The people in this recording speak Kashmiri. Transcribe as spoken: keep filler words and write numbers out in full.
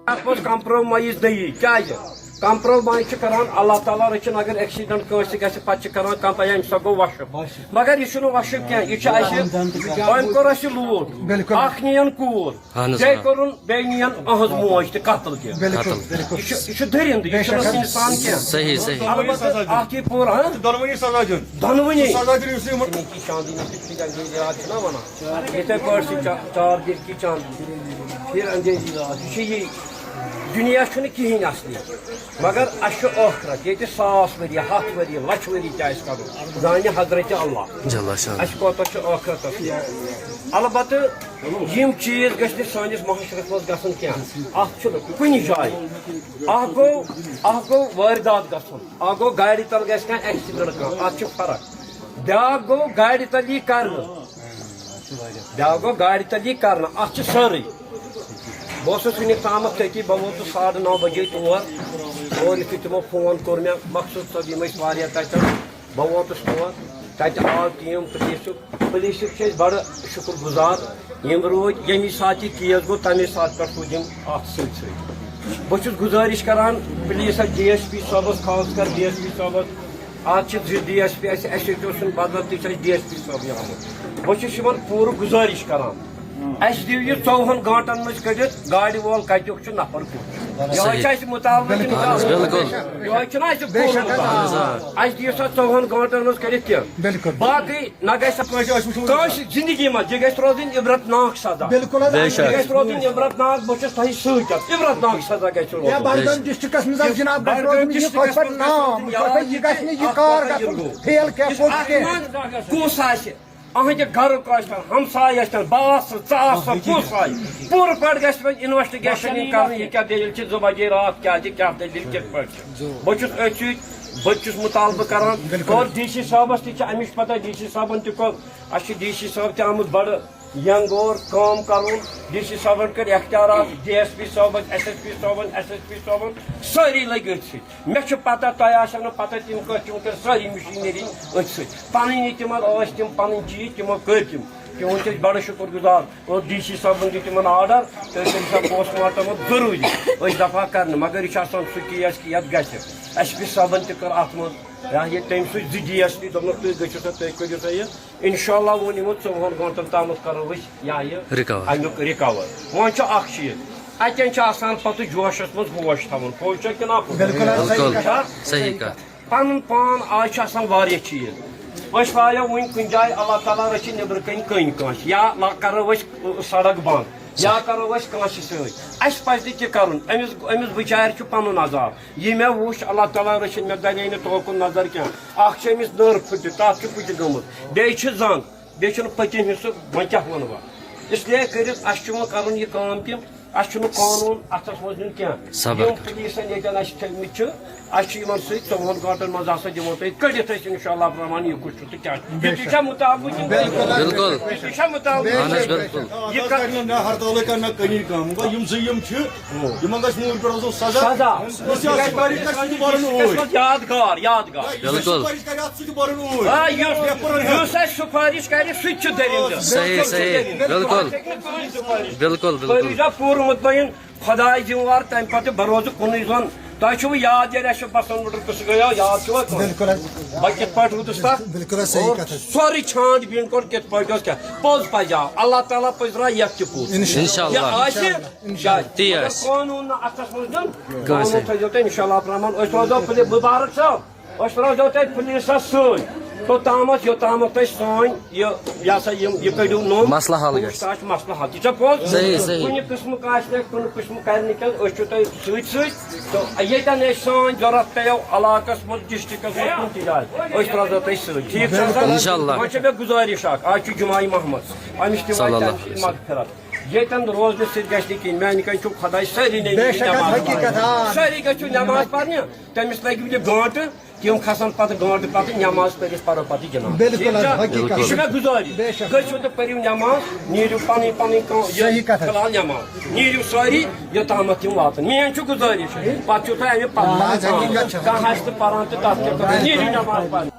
اتھ منٛز کمپرومایز نہٕ یی، کیازِ؟ کمپرومایز چھِ کران اللہ تعالیٰ رٔچھِنۍ، اگر ایکسیڈنٹ کٲنٛسہِ گژھِ، پتہٕ چھِ کران کمپرومایز، أمِس سا گوٚو وۄشُب۔ مگر یہِ چھُنہٕ وۄشُب کینٛہہ، یہِ چھُ اَسہِ أمۍ کوٚر اَسہِ لوٗٹھ۔ بِلکُل۔ اکھ نِیَن کوٗر، اہن حظ، بیٚیہِ آ۔ کوٚرُن، بیٚیہِ نِیَن أہٕنٛز موج تہِ قتل کہِ۔ بِلکُل، قتل۔ بِلکُل۔ یہِ چھُ، یہِ چھُ دٔرِنٛدٕ، یہِ بے چھُنہٕ شک۔ اِنسان کینٛہہ۔ صحیح، صحیح۔ البتہ اکھ یہِ پوٗرٕ، ہاں؟ دۄنوٕنی سزا دیُن۔ دۄنوٕنی۔ سُہ سزا دیُن یُس یِمن۔ کی چاندی، یِتھٕے پٲٹھۍ چھِ چار دِل کی چاندی۔ پھر اندھیری رات۔ یہِ چھُ یی۔ دُنیا چھُنہٕ کِہیٖنۍ اصلی۔ مگر اَسہِ چھُ ٲخرت۔ ییٚتہِ ساس ؤری، ہَتھ ؤری، لَچھ ؤری تہِ آسہِ کَرُن۔ زانہِ حضرت اللہ۔ جل شانہ۔ اَسہِ کوتاہ چھُ ٲخرتَس۔ البتہٕ یِم چیٖز گژھِ نہٕ سٲنِس معاشرَس منٛز گژھُن کینٛہہ۔ اَتھ چھُنہٕ کُنہِ جایہِ۔ اَکھ گوٚو، اَکھ گوٚو وٲرۍدات گژھُن۔ اَکھ گوٚو گاڑِ تَل گژھِ کانٛہہ ایکسیڈنٹ کانٛہہ۔ اَتھ چھِ فرق۔ بیٛاکھ گوٚو گاڑِ تَل یی کَرنہٕ۔ بیٛاکھ گوٚو گاڑِ تَل یی کَرنہٕ، اَتھ چھِ سٲرٕے۔ بہٕ اوسُس وٕنیُک تامَتھ تٔتی، بہٕ ووتُس ساڑٕ نَو بَجے تور۔ اور یُتھُے تِمو فون کوٚر مےٚ، مقصوٗد صٲب، یِم ٲسۍ واریاہ تَتٮ۪ن، بہٕ ووتُس تور۔ تَتہِ آو ٹیٖم پُلیٖسُک، پُلیٖسُک چھِ أسۍ بَڑٕ شُکُر گُزار۔ یِم روٗدۍ، ییٚمی ساتہٕ یہِ کیس گوٚو، تَمے ساتہٕ پٮ۪ٹھ روٗدۍ یِم اَتھ سۭتۍ سۭتۍ۔ بہٕ چھُس گُزٲرِش کَران پُلیٖسَس، ڈی ایس پی صٲبَس، خاص کر ڈی ایس پی صٲبَس، آز چھِ زٕ ڈی ایس پی اَسہِ، اَسہِ سۭتۍ اوس نہٕ بدل تہِ چھُ اَسہِ ڈی ایس پی صٲبٕے آمُت۔ بہٕ چھُس یِمَن پوٗرٕ گُزٲرِش کران، اَسہِ دِیِو یہِ ژوٚوُہَن گٲنٛٹَن منٛز کٔڑِتھ، گاڑِ وول کَتیُک چھُ، نفر کیُتھ چھُ۔ یِہوٚے صحیح۔ چھُ اَسہِ مُطالبہٕ کِنہٕ اہن حظ، غلط؟ بِلکُل۔ یِہوٚے چھُنہ اَسہِ بِلکُل۔ اہن حظ، آ۔ اَسہِ دِیِو سا ژوٚوُہَن گٲنٛٹَن منٛز کٔڑِتھ کینٛہہ۔ بِلکُل۔ باقٕے نہ گژھِ کٲنٛسہِ زِندگی منٛز، یہِ گژھِ روزٕنۍ عبرت ناک سزا۔ بِلکُل حظ۔ بے شک۔ یہِ گژھِ روزٕنۍ عبرت ناک، بہٕ چھُس تۄہہِ سۭتۍ اَتھ، عبرت ناک سزا گژھِ روزٕنۍ۔ یا بڈگام ڈسٹرکٹس منٛز حظ جناب گژھِ بڈگٲمۍ روزُن یہِ ڈسٹرکٹس کٲشِر منٛز گژھِ نام، روزُن یہِ کٲشِر، یاد یہِ گژھِ نہٕ یہِ کہِ کار اَتھ گژھُن گوٚو۔ فیل کینٛہہ، یُس پوٚز اَتھ کینٛہہ۔ منٛز کُس آسہِ، أہٕنٛدِ گرُک آسہِ تن، ہمساے ٲسۍ تن، بہٕ آسہٕ، ژٕ آسہٕ، کُس آسہِ، پوٗرٕ پٲٹھۍ گژھِ وۄنۍ انویسٹگیشن یِن کرنہٕ، یہِ کیٛاہ دٔلیٖل چھِ، زٕ بجے راتھ کیٛاہ چھِ، کیٛاہ دٔلیٖل، کِتھ پٲٹھۍ چھِ۔ بہٕ چھُس أتھۍ سۭتۍ، بہٕ تہِ چھُس مُطالبہٕ کران۔ بِلکُل۔ اور ڈی سی صٲبس تہِ چھِ اَمِچ پتہ، ڈی سی صٲبن تہِ کوٚر، اَسہِ چھُ ڈی سی صٲب تہِ آمُت بڑٕ ینگ اور کٲم کرُن۔ ڈی سی صٲبن کٔرۍ اختیارات، ڈی ایس پی صٲبن، ایس ایس پی صٲبن، ایس ایس پی صٲبن، سٲری لٔگۍ أتھۍ سۭتۍ۔ مےٚ چھِ پتہ، تۄہہِ آسیو نہٕ پتہ تِم کٔژ، تِم کٔرۍ سٲری مشینری أتھۍ سۭتۍ۔ پنٕنۍ یہِ تِمن ٲسۍ تِم پنٕنۍ چیٖز، تِمو کٔرۍ تِم۔ تِہُنٛد چھِ أسۍ بڑٕ شُکر گُزار۔ اور ڈی سی صٲبن دیُت تِمن آرڈر، تُہۍ کٔرِو سا پوسٹ مارٹم ضروٗری۔ أسۍ دفعہ کرنہٕ، مگر یہِ چھُ آسان سُہ کیس کہِ یتھ گژھِ۔ ایس پی صٲبن تہِ کٔر اتھ منٛز، یا یہِ تٔمۍ سٕنٛدۍ زٕ ڈی ایس پی، دوٚپنکھ، تُہۍ گٔژھِو سا، تُہۍ کٔرِو سا یہِ۔ انشاءاللہ ووٚن یِمو، ژۄوُہن گٲنٛٹن تامتھ کرو أسۍ یا یہِ recover۔ امیُک ریکور۔ وۄنۍ چھُ اکھ چیٖز، اتٮ۪ن چھُ آسان پتہٕ جوشس منٛز ہوش تھاوُن، پوٚز چھا کِنہٕ اپُز؟ بِلکُل حظ، صحیح بِلکُل۔ کتھ۔ چھا؟ صحیح کتھ۔ پنُن پان، آز چھُ آسان واریاہ چیٖز۔ أسۍ وایو وُنہِ کُنہِ جایہِ، اللہ تعالیٰ رٔچھِنۍ، نیٚبرٕ کنہِ کٔنۍ کٲنٛسہِ، یا لا-، کرو أسۍ سڑک بنٛد، یا کرو أسۍ کٲنٛسہِ سۭتۍ۔ اَسہِ پزِ نہٕ تہِ کرُن۔ أمِس، أمِس بِچارِ چھُ پنُن عذاب۔ یہِ مےٚ وُچھ، اللہ تعالیٰ رٔچھِنۍ، مےٚ درے نہٕ توکُن نظر کینٛہہ۔ اکھ چھِ أمِس نٔر پھٕٹِتھ، تتھ چھُ پُجہِ گٔمٕژ، بیٚیہِ چھِ زنٛگ، بیٚیہِ چھُنہٕ پٔتِم حصہٕ، وۄنۍ کیٛاہ وَنہٕ بہٕ؟ اس لیے کٔرِتھ اَسہِ چھُ وۄنۍ کَرُن یہِ کٲم کہِ اَسہِ چھُنہٕ قونوٗن اَتھَس منٛز نیُن کینٛہہ۔ صبر۔ یِم پُلیٖسَن ییٚتٮ۪ن اَسہِ تھٲومٕتۍ چھِ، اَسہِ چھِ یِمَن سۭتۍ ژۄوُہَن گٲنٛٹَن منٛز آسان، دِمو تۄہہِ کٔڑِتھ أسۍ اِنشاء اللہ الرحمن یہِ کُس چھُ تہٕ کیٛاہ چھُ۔ بِلکُل۔ یہِ تہِ چھا مُطالبہٕ کِنہٕ بِلکُل۔ یہِ تہِ چھا مُطالبہٕ؟ اہن حظ، بِلکُل۔ یہِ کَرِ نہٕ ہرتالٕے کَرِ نہ کٕہٕنۍ کٲم۔ گوٚو یِم زٕ یِم چھِ، یِمَن گژھِ موٗل پٮ۪ٹھ آسُن سزا۔ سزا۔ یُس یہِ سُپارِش کَرِ، سُہ تہِ بَرُن اوٗرۍ۔ یاد گار، یاد گار۔ بِلکُل۔ سُپارِش کَرِ، اَتھ سُہ تہِ بَرُن اوٗرۍ۔ آ، یُس، یَپٲرۍ یُس اَسہِ سُپارِش کَرِ، سُہ تہِ چھُ دٔلیٖل۔ صحیح، صحیح۔ بِلکُل۔ اَتھ ہیٚکہِ نہٕ کٕہٕنۍ سُپارِش۔ بِلکُل، بِلکُل۔ پٔرِو سا پوٗرٕ مطمئن، خۄداے ذِمہٕ وار، تَمہِ پَتہٕ بَروسہٕ کُنُے زوٚن۔ تۄہہِ چھُو یاد، ییٚلہِ اَسہِ بَسَن مُٹر قٕصہٕ گٔیو، یاد چھُوا کانٛہہ؟ بِلکُل حظ۔ بہٕ کِتھ پٲٹھۍ روٗدُس تَتھ؟ بِلکُل حظ، صحیح اور کَتھ حظ۔ سورُے چھانٛڈ بیٖن کوٚر، کِتھ پٲٹھۍ اوس کیٛاہ۔ پوٚز پَزیو، اللہ تعالیٰ پٔزراو یَتھ تہِ پوٚز۔ اِنشاء اللہ۔ یہِ آسہِ، اِنشاء اللہ۔ تی مگر آسہِ۔ قونوٗن نہٕ اَتھَس منٛز دیُن، کٲنٛسہِ۔ قونوٗن تھٲیزیو تُہۍ اِنشاء اللہ الرحمن۔ أسۍ روزو پُلہِ-، مُبارک صٲب، أسۍ روزو تۄہہِ پُلیٖسَس سۭتۍ۔ توٚتامَتھ، یوٚتامَتھ تۄہہِ سٲنۍ یہِ، یہِ ہسا یِم، یہِ کٔڑِو نوٚم۔ مسلہٕ حل گژھِ۔ پوٗچھ تاچھ مسلہٕ حل۔ یہِ چھا پوٚز؟ صحیح، صحیح۔ کُنہِ قٕسمہٕ کانٛہہ آسہِ نہٕ، کُنہِ قٕسمہٕ کَرِ نہٕ کینٛہہ، أسۍ چھِو تۄہہِ سۭتۍ سۭتۍ۔ تہٕ ییٚتٮ۪ن اَسہِ سٲنۍ ضوٚرَتھ پیٚیو علاقَس منٛز، ڈِسٹرٛکَس منٛز، کُنہِ تہِ جایہِ، أسۍ روزو تۄہہِ سۭتۍ۔ ٹھیٖک چھا سَر؟ اِنشاء اللہ۔ وۄنۍ چھےٚ مےٚ گُزٲرِش اَکھ، آز چھُ جُمعہ محمد، أمِس تہِ صلی واتہِ اللہ تَمہِ علیہ سۭتۍ وسلم۔ مغفرت۔ ییٚتٮ۪ن روزنہٕ سۭتۍ گژھِ نہٕ کِہیٖنۍ، میٛانہِ کَنہِ چھُ خۄداے سٲری نٔنۍ بے شک، نٮ۪ماز حقیٖقت، پَرنہِ۔ آ۔ سٲری گٔژھِو نٮ۪ماز پَرنہِ، تٔمِس لَگہِ وٕنہِ گٲنٛٹہٕ، تِم کھسن پتہٕ گٲنٛٹہٕ پتہٕ نٮ۪ماز پٔرِتھ، پرو پتہٕ جنازٕ۔ بِلکُل حظ، ٹھیٖک چھا؟ حقیٖقت۔ یہِ چھُ مےٚ گُزٲرِش۔ بے شک۔ گٔژھِو تہٕ پٔرِو نٮ۪ماز، نیٖرِو پنٕنۍ پنٕنۍ کٲم، یہِ صحیح کَتھ حظ۔ فِلحال نٮ۪ماز۔ نیٖرِو سٲری، یوٚتامَتھ یِم واتَن۔ میٛٲنۍ چھُ گُزٲرِش۔ پتہٕ چھُو تۄہہِ اَمہِ پتہٕ آ، حقیٖقت چھِ۔ کانٛہہ آسہِ نہٕ پران تہٕ تَتھ کیٛاہ کَرو؟ نیٖرِو نٮ۪ماز پَرنہِ۔